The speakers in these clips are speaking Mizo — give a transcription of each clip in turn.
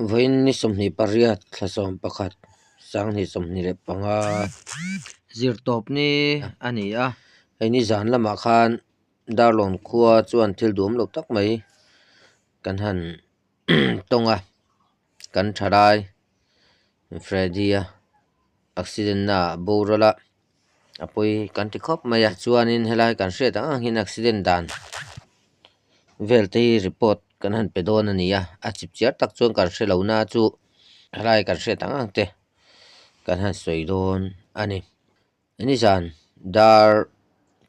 Vawiin ni 28 thla 11 2025 zirtawp ni a ni a, hei ni zan lamah khan Darlawn khua chuan thil duam lo tak mai kan han tawng a, kan thalai Freddy-a accident na ah boral a a pawi kan ti khawp mai a chuanin helai kan hriat ang ang hian accident dan vel te hi report kan han pe dawn a ni a a chip chiar tak chuan kan hre lo na chu helai kan hriat ang ang te kan han sawi dawn a ni nizan dar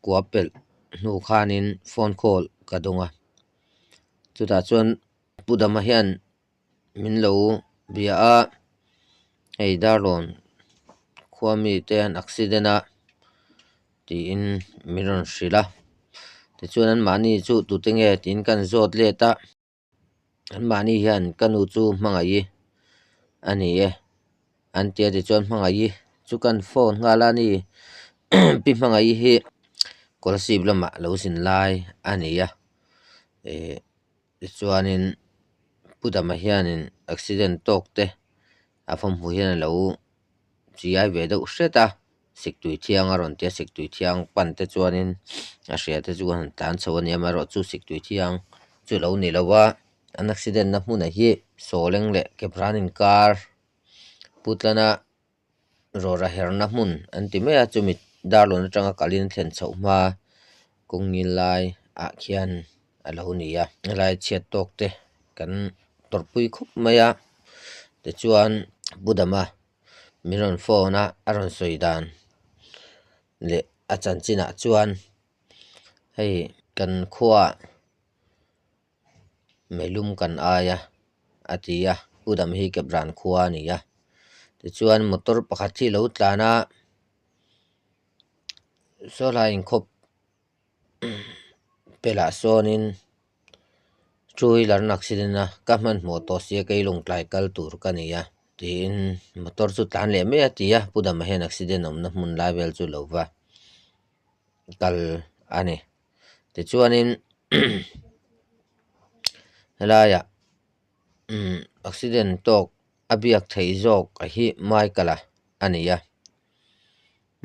kua pelh hnu khanin phone call ka dawng a chutah chuan Pu Dama hian. Min lo bia a, hei Darlawn khua mite an accident a tiin min rawn hrilh a, tichuan anmahni chu tute nge tiin ka han zawt let a, anmahni hian ka nu chu hmangaih a ni e an ti a tichuan hmangaih chu kan phone nghal a ni pi hmangaih hi Kolasib lamah lo zin lai a ni a eh. Tichuanin Pu Dama hianin accident tawk te a fawmhmuh hian a lo chiai ve deuh hret a, siktui thiang a rawn ti a, siktui thiang pan te chuanin a hria te chu an han tlan chho a ni amaherawhchu siktui thiang chu a lo ni lo a, an accident na hmunah hi sawleng leh kepran inkar putlana. Rawra herna hmun an ti mai a chumi darlawn atanga kalin thlen chhoh hma kawng ngil lai ah khian a lo ni a helai chhiat tawk te kan tawrhpui khawp mai a tichuan Pu Dama min rawn phone a a rawn sawi dan leh a chanchinah chuan hei kan khuaah. Meilum kan ai a a ti a u dam hi kepran khua a ni a tichuan motor pakhat hi a lo tlan a saw lai inkhawp pelah sawnin two wheeler an accident a ka hmanhmawh tawh sia kei lawngtlai kal tur ka ni a tiin motor chu tlan leh mai a ti a pu dama hian accident awmna hmun lai vel chu lo va kal a ni. Tichuanin helaiah accident tawk a biak theih zawk a hi Michael-a a ni a,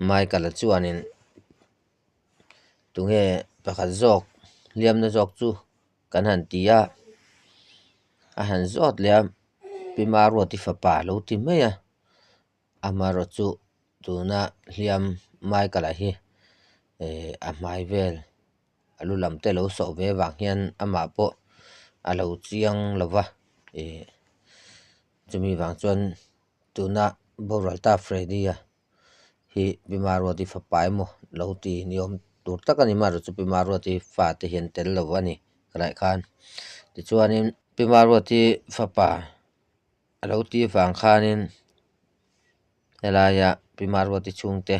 Michael-a chuanin tunge pakhat zawk hliamna zawk chu kan han ti a, a han zawt leh a Pi Maruati fapa a lo ti mai a. Amaherawh chu tuna hliam Michael-a hi eh a hmai vel a lu lam te lo sawh ve vang hian amah pawh a lo chiang lo va ih chumi vang chuan tuna boral ta Freddy-a hi Pi Maruati fapa emaw lo ti ni awm tur tak a ni amaherawh chu Pi Maruati fate hi an tel lo a ni ka laih khan tichuanin Pi Maruati fapa. A lo tih vang khanin helaia Pi Maruati chhungte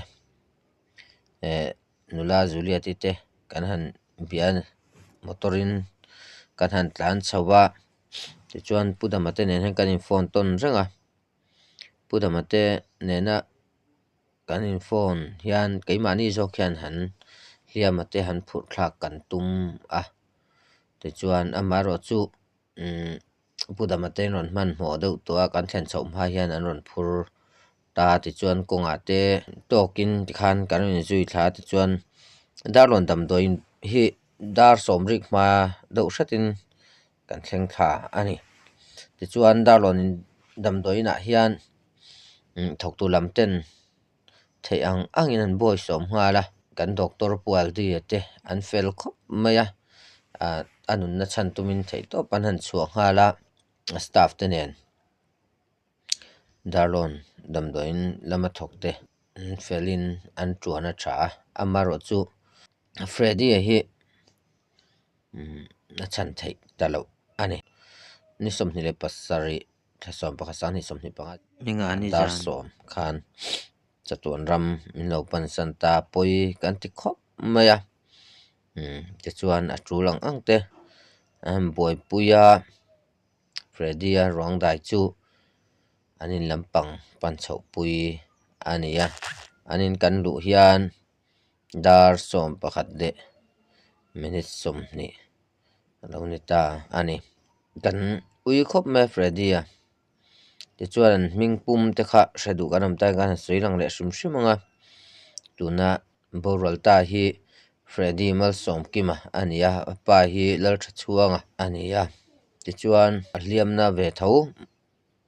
eh nula Juliet-i te kan han bia motor in kan han tlan chho a tichuan Pu Dama te nen hian kan in phone tawn reng a Pu Dama te nena kan in phone hian keimahni zawk hian han hliam a te han phurh thlak kan tum a tichuan amaherawhchu umm Pu Dama te an rawn hmanhmawh deuh tawh a kan thlen chhoh hma hian an rawn phur ta tichuan kawngah te tawkin tikhan kan rawn inzui thla a tichuan Darlawn damdawiin hi dar sawmrik hma deuh hretin kan thleng thla a ni tichuan Darlawn damdawiin ah hian thawktu lam ten. Theih ang angin an bawisawm nghal a, kan doctor Pu Aldi-a te an fel khawp mai a, ah a nunna chhan tumin theihtawp an han chhuah nghal a, a staff te nen Darlawn damdawiin lama thawk te an felin an tuan a tha a, amaherawhchu Freddy-a hi a chhan theih ta loh a ni. Ni 27. Thla 11 sanghnih 25 Ninga ni dar zan. 10 khan chatuan ram min lo pansan ta pawi kan ti khawp mai a umm tichuan a tul ang ang te a han buaipui a Freddy-a ruang dai chu an in lampang pan chhoh pui a ni a an in kan luh hian dar 11 leh minute 20 a lo ni ta a ni. Kan ui khawp mai a Freddy-a. Tichuan an hming pum te kha hre duh kan awm ta in kan han sawi lang leh hrim hrim ang a, tuna boral ta hi Freddy Malsawmkima a ni a, a pa hi Lalthachhuanga a ni a, tichuan a hliamna ve tho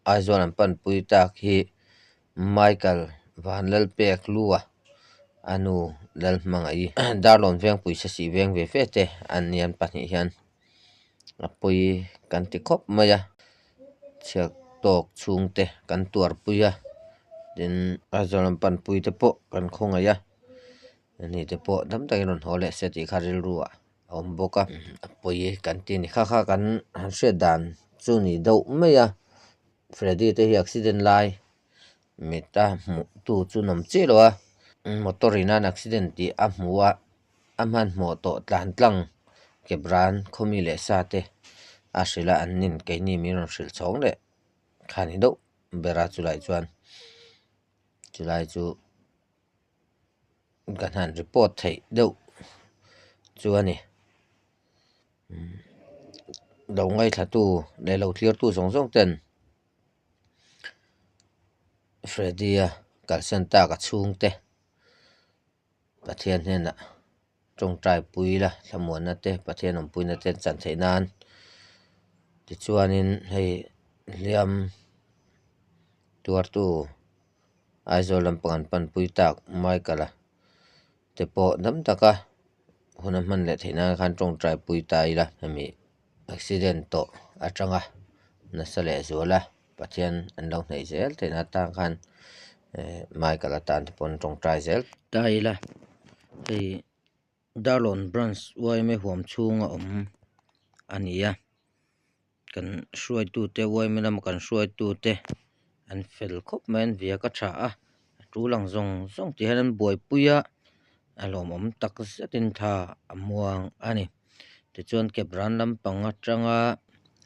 Aizawl an panpui tak hi Michael Vanlalpek Lua a nu Lalhmangaih Darlawn Vengpui Sasih veng ve ve te an ni an pahnih hian a pawi kan ti khawp mai a chhiat tawk chhungte kan tuarpui a tin Aizawl an panpui te pawh kan khawngaih a ani te pawh dam takin rawn haw leh se tih kha rilru ah a awm bawk a a pawi kan ti a ni kha kha kan han hriat dan chu ni deuh mai a Freddy te hi accident lai mita hmuh tu chu an awm chiah lo a motor in a an accident tih a hmu a a hmanhmawh tawh tlan tlang kep ran khawmi leh sa te a hrilh a an nin keini min rawn hrilh chhawng leh kha ni deuh ber a chulai chuan chulai chu. Kan han report theih deuh chu a ni lo ngaithla tu leh lo thlir tu zawng zawng ten Freddy a kalsan tak a chhungte Pathian hnenah tawngtai pui la thlamuanna te Pathian awmpuina te an chan theih nan tichuanin hei hliam tuartu. Aizawl lampang an panpui tak Michael-a te pawh dam taka hun a hman leh theih nan khan tawngtai pui ta ila hemi accident tawh atanga nasa leh zual a Pathian an lo hnaih zel theih nan atan khan eh Michael-a tan te pawh an tawngtai zel ta ila hei Darlawn branch yma huam chhunga awm a ni a. Kan hruaitute yma lama kan hruaitute an fel khawp mai a an viak a tha a a tul ang zawng zawng tih hian an buaipui a a lawmawm tak zetin thla a muang a ni tichuan cab ran lampang atanga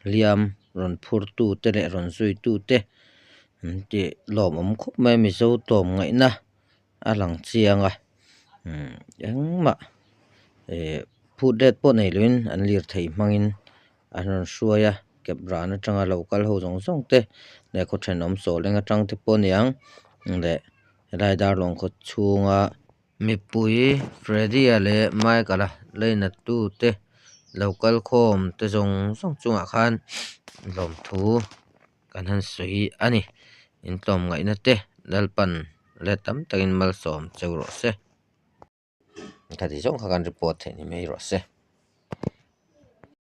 hliam rawn phur tute leh rawn zui tute an tih lawmawm khawp mai a mizo tawm ngaihna a lang chiang a umm engmah eh phut let pawh nei loin an lirthei hmangin an rawn hruai a cab ran atanga lo kal ho zawng zawng te leh khaw thenawm sawl eng atang te pawh a ni ang leh helai darlawng khaw chhunga mipui Freddy-a leh Michael-a lainat tu te lo kal khawm te zawng zawng chungah khan lawmthu kan han sawi a ni intlawmngaihna te Lalpan let tam takin malsawm cheu rawh se. Khati zawng kha kan report theih ni mai rawh se.